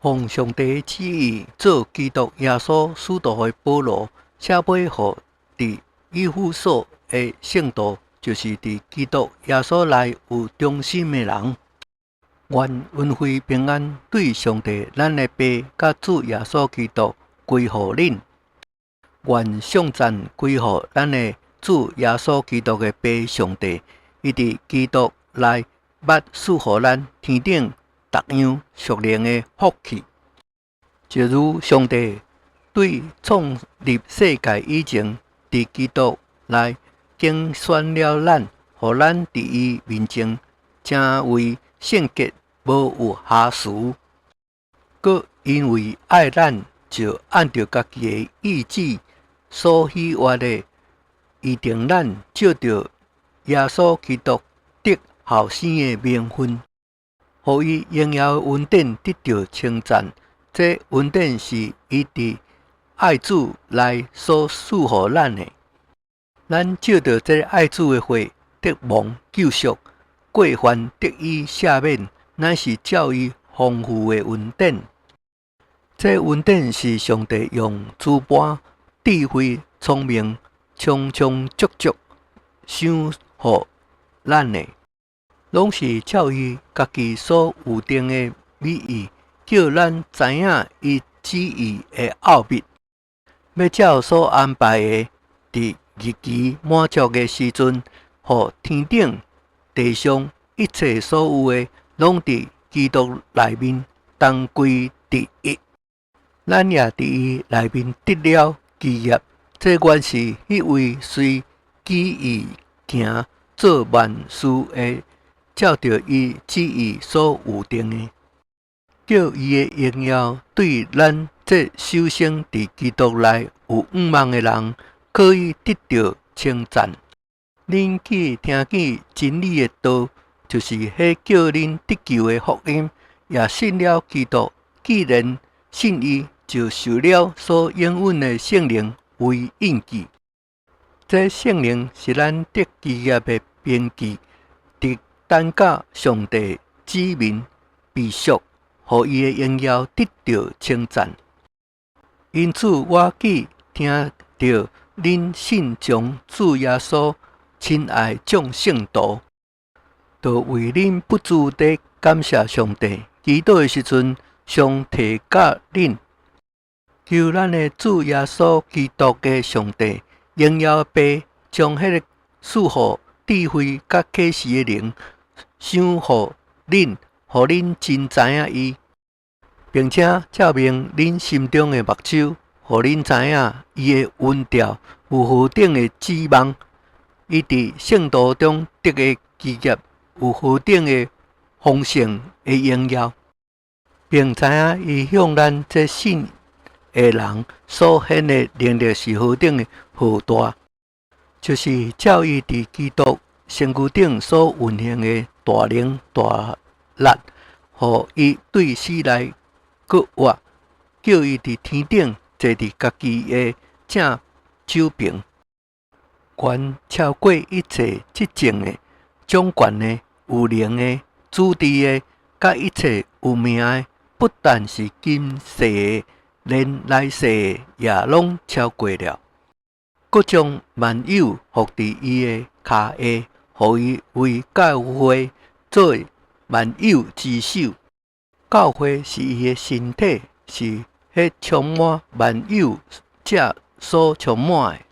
奉上帝旨意做基督耶穌使徒的保羅，寫批予佇以弗所的聖徒，就是佇基督耶穌內有忠心的人。願恩惠平安對上帝咱的爸佮主耶穌基督歸予恁。願頌讚歸予咱的主耶穌基督的爸上帝，伊佇基督內捌賜予咱天頂逐樣屬靈的福氣。就如上帝對創立世界以前，佇基督內揀選了咱，予咱佇伊面前成為聖潔，無有瑕疵。閣因為愛咱，就按著家己的意旨所喜悅的，預定咱照著耶穌基督得後生的名分，予伊榮耀的恩典得著稱讚。這恩典是伊佇愛子內所賜予咱的。咱藉著這愛子的血得蒙救贖，過犯得以赦免，乃是照伊豐富的恩典。這恩典是上帝用諸般智慧聰明，充充足足賞予咱的，攏是照伊家己所預定的美意，叫咱知影伊旨意的奧秘，欲照所安排的，佇日期滿足的時陣，予天頂地上一切所有的，攏佇基督內面同歸佇一。咱也佇伊內面得了基業，這原是彼位隨旨意行做萬事的，照著伊旨意所預定的，叫伊的榮耀對咱這首先佇基督內有向望的人，可以得著稱讚。恁既聽見真理的道，就是彼叫恁得救的福音，也信了基督。既然信伊，就受了所應允的聖靈為印記。這聖靈是咱得基業的憑據，直等到上帝子民被贖，予伊的榮耀得著稱讚。因此，我既聽著恁信從主耶穌，親愛眾聖徒，就為恁不住地感謝上帝。祈禱的時陣，常提佮恁，求咱的主耶穌基督的上帝，榮耀的父，將彼個賜予智慧佮啟示的靈，賞予恁，予恁真知影伊，並且照明恁心中的目睭，予恁知影伊的恩召有何等的指望，伊佇聖徒中得的基業有何等的豐盛的榮耀，並知影伊向咱這信的人所顯的能力是何等的浩大，就是照伊佇基督身軀頂所運行的大能大力，予伊對死內閣活，叫伊佇天頂坐佇家己的正手爿，懸超過一切執政的、掌權的、有能的、主治的，佮一切有名的，不但是今世的，連來世的也攏超過了。閣將萬有伏佇伊的跤下，予伊為教會做萬有之首。教會是伊的身體，是彼充滿萬有者所充滿的。